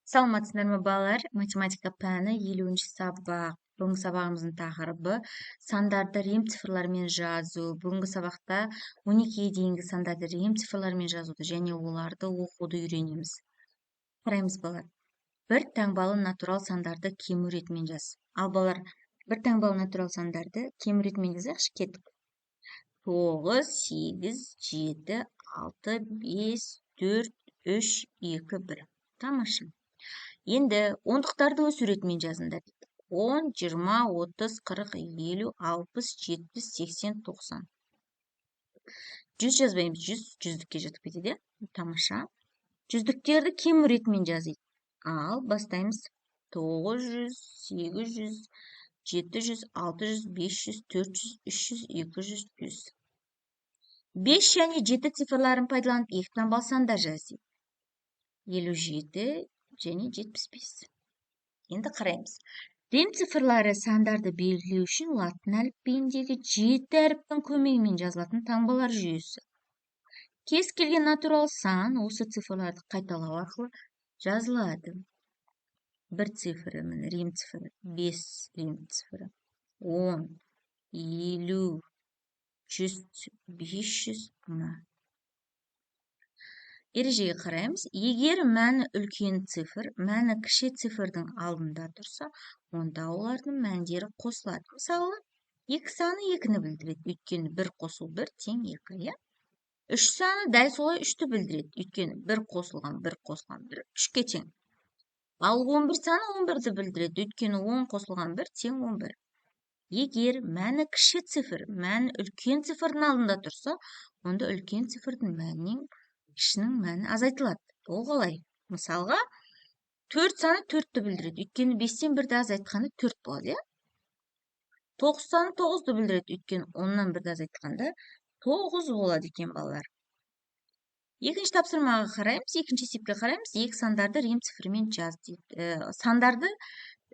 Саламатсыздар ма, балалар? Математика пәні, 50-сабақ. Бүгінгі сабағымыздың тақырыбы: сандарды рим цифрларымен жазу. Бүгінгі сабақта 12-ге дейінгі сандарды рим цифрларымен жазуды және оларды оқуды үйренеміз. Қараймыз, балалар. Бір таңбалы натурал сандарды кему ретімен жаз. Ал, балалар, бір таңбалы натурал сандарды кему ретімен жазайықшы, кеттік. 9, 8, 7, 6, 5, 4, 3, 2, 1. Тамаша. Енді ондықтарды өз суретімен жазыңдар дейді. 10, 20, 30, 40, 50, 60, 70, 80, 90. 100 жазбаймыз, 100 жүздікке жатып кетеді, иә? Тамаша. Жүздіктерді кему ретімен жаз дейді. Ал, бастаймыз. 900, 800, 700, 600, 500, 400, 300, 200, 100. 5 және 7 цифрларын пайдаланып, екі таңбалы сандар жаз дейді. 57 және 75. Енді қараймыз. Рим цифрлары — сандарды белгілеу үшін латын әліпбиіндегі жеті әріптің көмегімен жазылатын таңбалар жүйесі. Кез келген натурал сан осы цифрларды қайталау арқылы жазылады. Бір цифры, міне, рим цифры, бес рим цифры, 10, 50, 100, 500, 1000. Ережеге қараймыз. Егер мәні үлкен цифр мәні кіші цифрдың алдында тұрса, онда олардың мәндері қосылады. Мысалы, екі саны екіні білдіреді, өйткені бір қосу бір тең екі, иә? Үш саны дәл солай үшті білдіреді, өйткені бір қосылған бір қосылған бір үшке тең. Ал 11 саны 11-ді білдіреді, өйткені 10 қосылған бір тең 11. Егер мәні кіші цифр мәні үлкен цифрдың алдында тұрса, онда үлкен цифрдың мәнінен кішінің мәні азайтылады. Ол қалай? Мысалға, төрт саны төртті білдіреді, өйткені бестен бірді азайтқанда төрт болады, иә? Тоғыз саны тоғызды білдіреді, өйткені 10-нан бірді азайтқанда тоғыз болады екен, балалар. Екінші тапсырмаға қараймыз, екінші есепке қараймыз. Екі сандарды рим цифрымен жаз дейді. Сандарды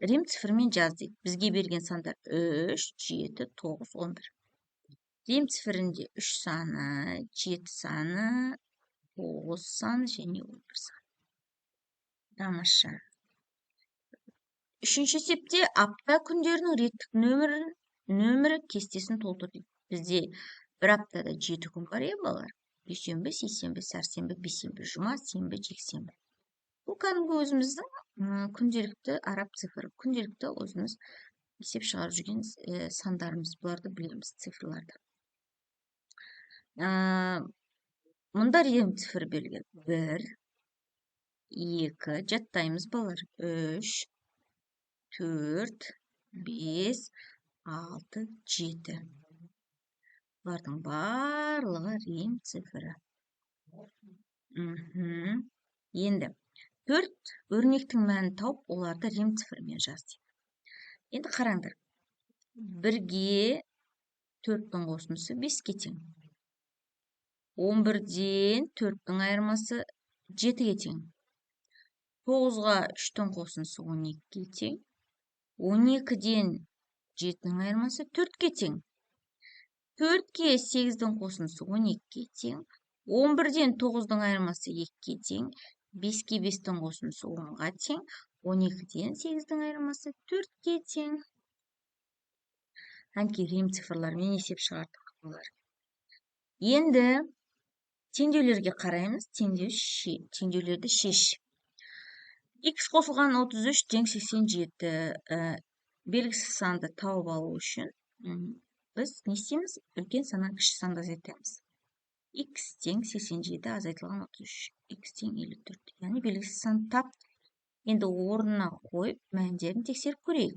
рим цифрымен жаз дейді. Бізге берген сандар: үш, жеті, тоғыз, 11. Рим цифрінде үш саны, жеті саны, тоғыз сан және 11 сан. Тамаша. Үшінші есепте апта күндерінің реттік нөмірі кестесін толтыр дейді. Бізде бір аптада 7 күн бар, иә, балалар? Дүйсенбі, сейсенбі, сәрсенбі, бейсенбі, жұма, сенбі, жексенбі. Бұл кәдімгі өзіміздің күнделікті араб цифры, күнделікті өзіміз есеп шығарып жүрген сандарымыз. Бұларды білеміз, цифрларды. Мұнда рим цифр берілген: бір, екі, жаттаймыз, балалар, үш, төрт, бес, алты, жеті. Бұлардың барлығы рим цифры. Енді төрт өрнектің мәнін тауып, оларды рим цифрымен жаз дейді. Енді қараңдар: бірге төрттің қосындысы беске тең, 11-ден төрттің айырмасы жетіге тең, тоғызға үштің қосындысы 12-ге тең, 12-ден жетінің айырмасы төртке тең, төртке сегіздің қосындысы 12-ге тең, 11-ден тоғыздың айырмасы екіге тең, беске бестің қосындысы 10-ға тең, 12-ден сегіздің айырмасы төртке тең. Әнекей, рим цифрларымен есеп шығардық, балалар. Енді теңдеулерге қараймыз. Теңдеулерді шеш. Х қосылған 33 тең 87. Белгісіз санды тауып алу үшін біз не істейміз? Үлкен саннан кіші санды азайтамыз. Х тең 87 азайтылған 33, х тең 54. Яғни белгісіз санды таптық. Енді орнына қойып, мәндерін тексеріп көрейік.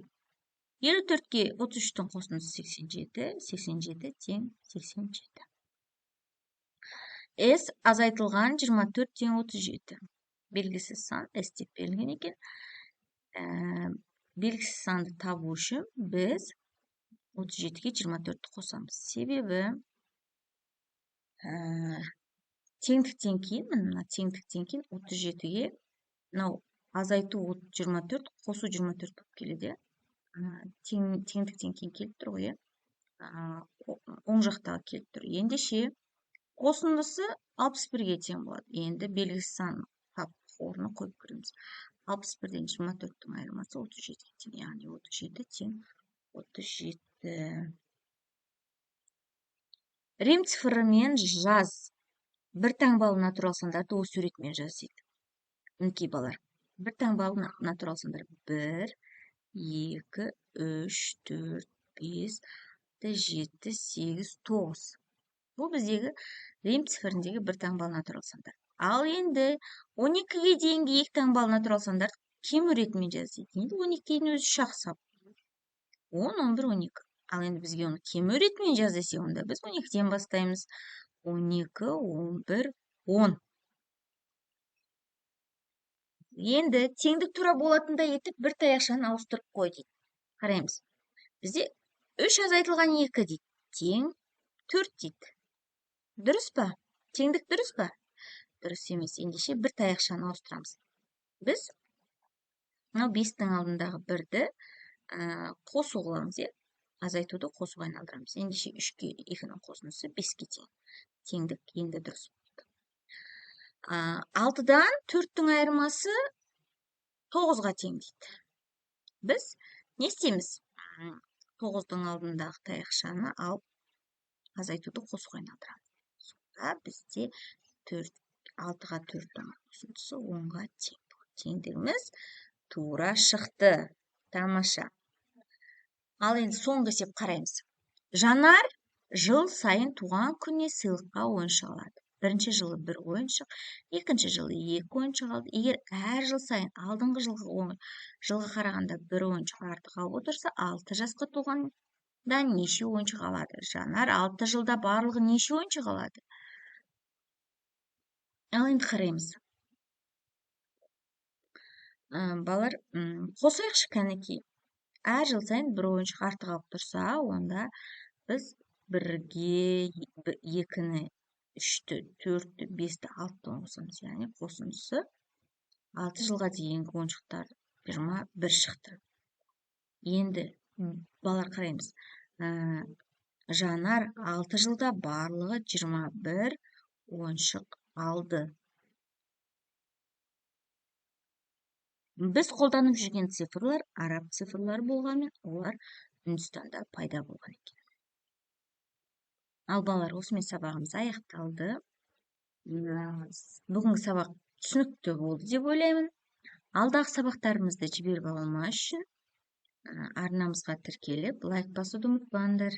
54-ке 33-тің қосындысы 87, 87 тең 87. С азайтылған 24 тең 37. Белгісіз сан с деп берілген екен. Белгісіз санды табу үшін біз 37-ге 24-ті қосамыз, себебі теңдіктен кейін, мына теңдіктен кейін 37-ге мынау азайту 24, қосу 24 болып келеді. Теңдіктен кейін келіп тұр ғой, иә, оң жақтағы келіп тұр. Ендеше қосындысы 61-ге тең болады. Енді белгісіз сан таптық. Орнына қойып көреміз. 61-ден 24-тің айырмасы 37-ге тең, яғни 37 тең 37. Рим цифрымен жаз. Бір таңбалы натурал сандарды осы суретімен жаз дейді. Мінекей балалар, бір таңбалы натурал сандар 1, 2, 3, 4, 5, 7, 8, 9. Бұл біздегі рим цифріндегі бір таңбалы натурал сандар. Ал енді 12-ге дейінгі екі таңбалы натурал сандар кем ретімен жаз дейді. Енді 12-дің өзі үш-ақ сап. 10, 11, 12. Ал енді бізге оны кем ретімен жаз десе, онда біз 12-ден бастаймыз. 12, 11, 10. Енді теңдік тура болатындай етіп бір таяқшаны ауыстырып қой дейді. Қараймыз. Бізде 3 азайтылған 2 дейді. Тең 4 дейді. Дұрыс па? Теңдік дұрыс па? Дұрыс емес. Ендеше бір таяқшаны ауыстырамыз. Біз мынау 5-тің алдындағы 1-ді қосу қыламыз, иә? Азайтуды қосуға айналдырамыз. Ендеше 3-ке 2-нің қосындысы 5-ке тең. Теңдік енді дұрыс болды. 6-дан 4-тің айырмасы 9-ға тең дейді. Біз не істейміз? 9-дың алдындағы таяқшаны алып азайтуды қосуға айналдырамыз. Сонда бізде 6-ға 4-тің қосындысы 10-ға тең болады. Теңдігіміз тура шықты. Тамаша. Ал енді соңғы есеп қараймыз. Жанар жыл сайын туған күніне сыйлыққа ойыншық алады. Бірінші жылы бір ойыншық, екінші жылы екі ойыншық алды. Егер әр жыл сайын алдыңғы жылға қарағанда бір ойыншық артық алып отырса, 6 жасқа толғанда неше ойыншық алады? Жанар 6 жылда барлығы неше ойыншық алады? Ал енді қараймыз. Балалар, қосайықшы кәнекей. Әр жыл сайын бір ойыншық артық алып тұрса, онда біз бірге 2-ні, 3-ті, 4-ті, 5-ті, 6-ты қосамыз. Яғни қосындысы 6 жылға дейінгі ойыншықтар 21 шықты. Енді балалар қараймыз. Жанар 6 жылда барлығы 21 ойыншық алды. Біз қолданып жүрген цифрлар араб цифрлары болғанмен, олар Үндістанда пайда болған екен. Ал балалар, осымен сабағымыз аяқталды. Бүгінгі сабақ түсінікті болды деп ойлаймын. Алдағы сабақтарымызды жіберіп алмас үшін арнамызға тіркеліп, лайк басуды ұмытпаңдар.